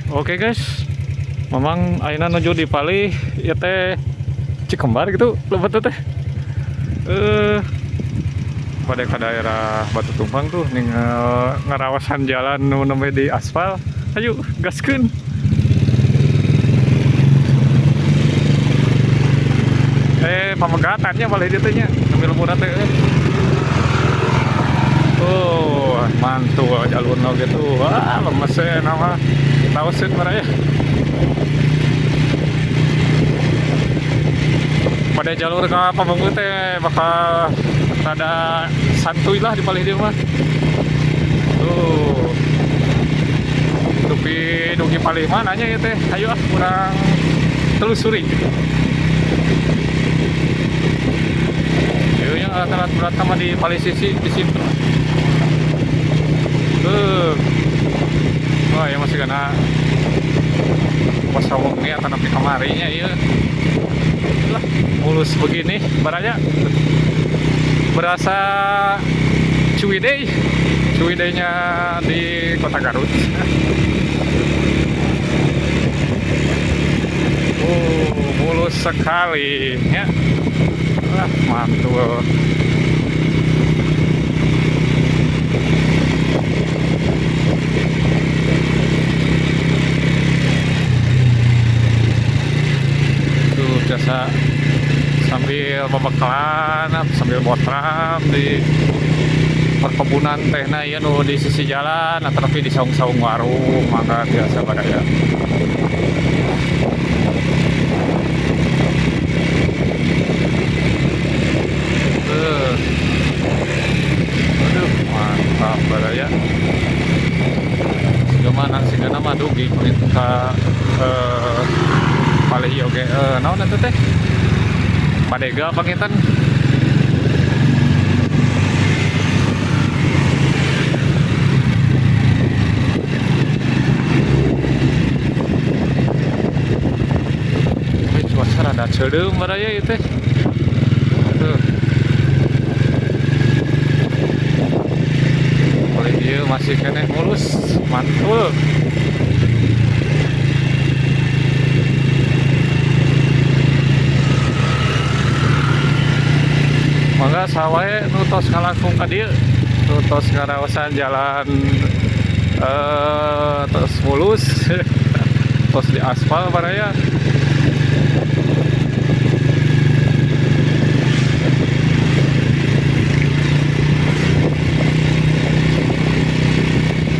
Oke guys, memang ayeuna nuju di palih ieu teh Cikembar gitu lebet teh. Pada ke daerah Batu Tumpang tuh ningal ngarawasan jalan nu nembe di aspal. Ayo gaskeun. Pamegatannya palih dieu teh nya, nembe lemburan teh. Oh, mantul jalurna gitu. Wah, lemes we nama. Taoseun baraya. Pada jalur ke Pamengpeuk teh bakal rada santuy lah di palih dieu mah. Tuh. Dupi dugi palih mananya ya teh. Ayo ah kurang telusuri. Ieu yang alat-alat berat sama di palih sisi disimpen. Tuh. Wah, ya masih kena pas wengi atau nepi kamarinya ieu. Lah, mulus begini baranya berasa Ciwidey, Ciwidey-nya di Kota Garut. Oh, mulus sekali ya. Wah, mantul. Tuh biasa sambil bebekalan, sambil botram di perkebunan tehna ieu nu di sisi jalan atau tapi di saung-saung warung mangga biasa baraya. Tuh. Aduh, mantap baraya. Siga mana sigana mah dugi ka palih ieu oge naon atuh teh? Padega pangitan. Tapi cuaca rada ceudeum baraya ieu teh. Tuh. Palih dieu masih keneh mulus, mantul. Mangga sawae nu tos ngalangkung ka dieu, nu tos ngaraosan jalan tos mulus, tos di aspal baraya.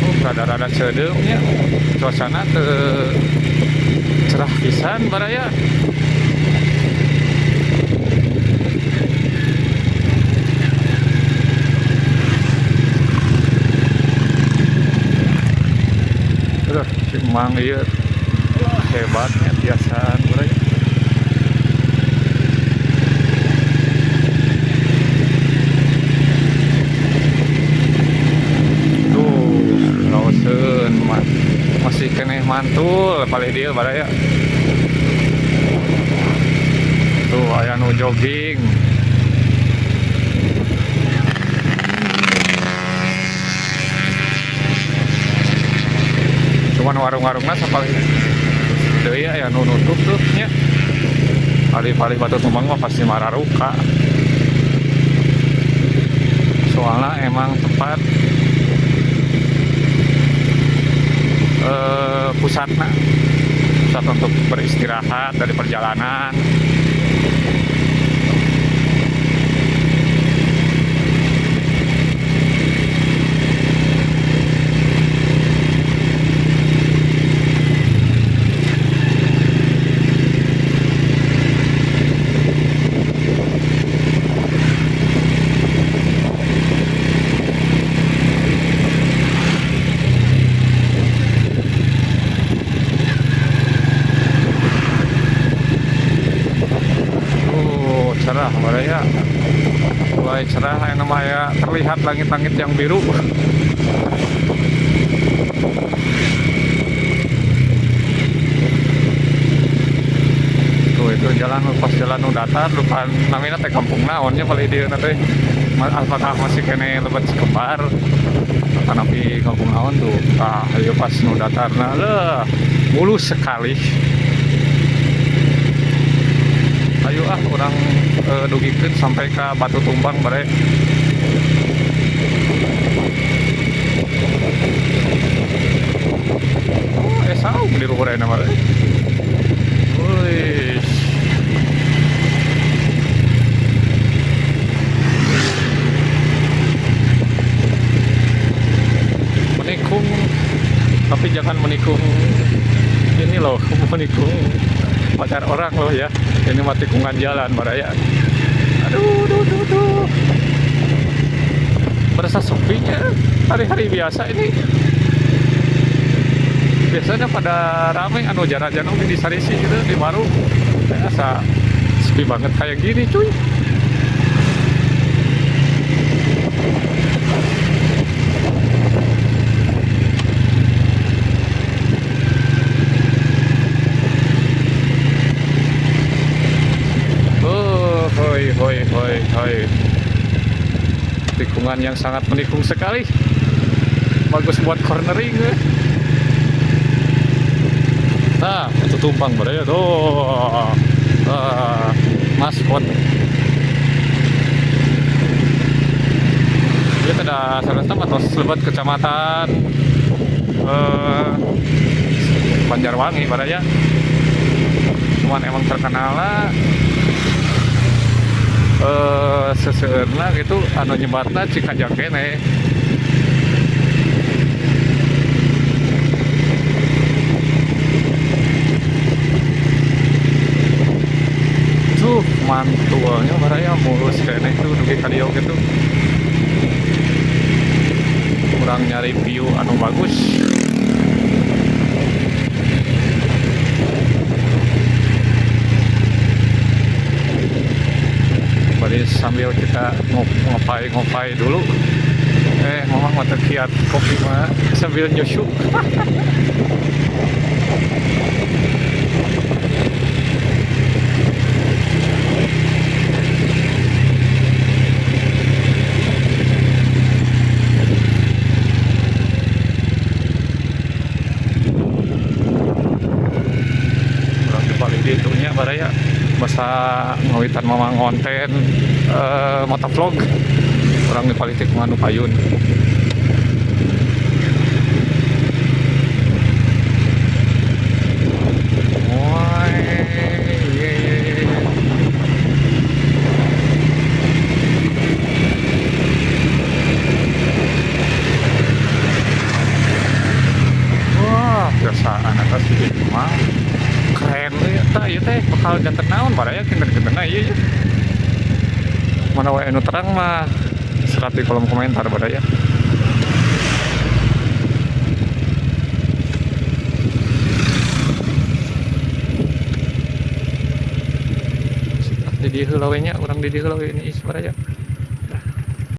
Oh, rada-rada ceudeum nya, suasana teu cerah pisan baraya. Aduh, si Mang ieu hebatnya tiasaan baraya. Tuh, raoseun masih keneh mantul palih dieu baraya. Tuh aya nu jogging. Cuman warung-warungna sapalih deui aya nu nutup tuh nya. Palih-palih Batu Tumpang mah pasti mararuka. Soalnya emang tempat pusatna, pusat untuk beristirahat dari perjalanan. Cerah baraya, mulai cerah yang namanya terlihat langit-langit yang biru. Tuh itu jalan pas jalan nu datar depan namanya teh kampung naonnya paling dieu teh. Apakah masih kene lebet Cikembar Tanapi ngomong naon tuh. Ah, ayo pas nu datarna leuh, mulus sekali. Ayo ah urang dugikeun sampai ka Batu Tumpang bare. Oh, saung di luhur ayeuna mah. Wih. Menikung, tapi jangan menikung ini loh, menikung pacar orang loh ya. Ini mah tikungan jalan baraya. Aduh, duh, duh, duh. Berasa sepinya hari-hari biasa ini. Biasanya pada rame anu jarak-jarak di Sarisi gitu di Baru. Asa sepi banget kayak gini cuy. Oh, hoi hoi hoi hoi. Tikungan yang sangat menikung sekali. Bagus buat cornering. Nah, itu tumpang beraya tuh. Maskot. Dia ada salah satu atau selebat kecamatan Banjarwangi baraya. Cuman emang terkenal lah seseueurna gitu anu nyebatna Cikajang keneh. Tuh mantulnya baraya mulus keneh tuh dugi ka dieu gitu. Kurang nyari view anu bagus. Bari sambil kita ngopai-ngopai dulu. Mama mau terkiat kopi mah sambil nyusu. Urang di balik ditunya baraya basa ngawitan mama ngonten motovlog. Urang di balik tikungan nu payun. Woi, ye, ye, ye. Wah, biasaan atas ieu mah. Keren ya, tah ieu teh bakal janten naon baraya kinten-kintenna ieu ya. Mana wae anu terang mah serat di kolom komentar baraya. Di dieu heula we nya, urang di dieu heula we ini baraya.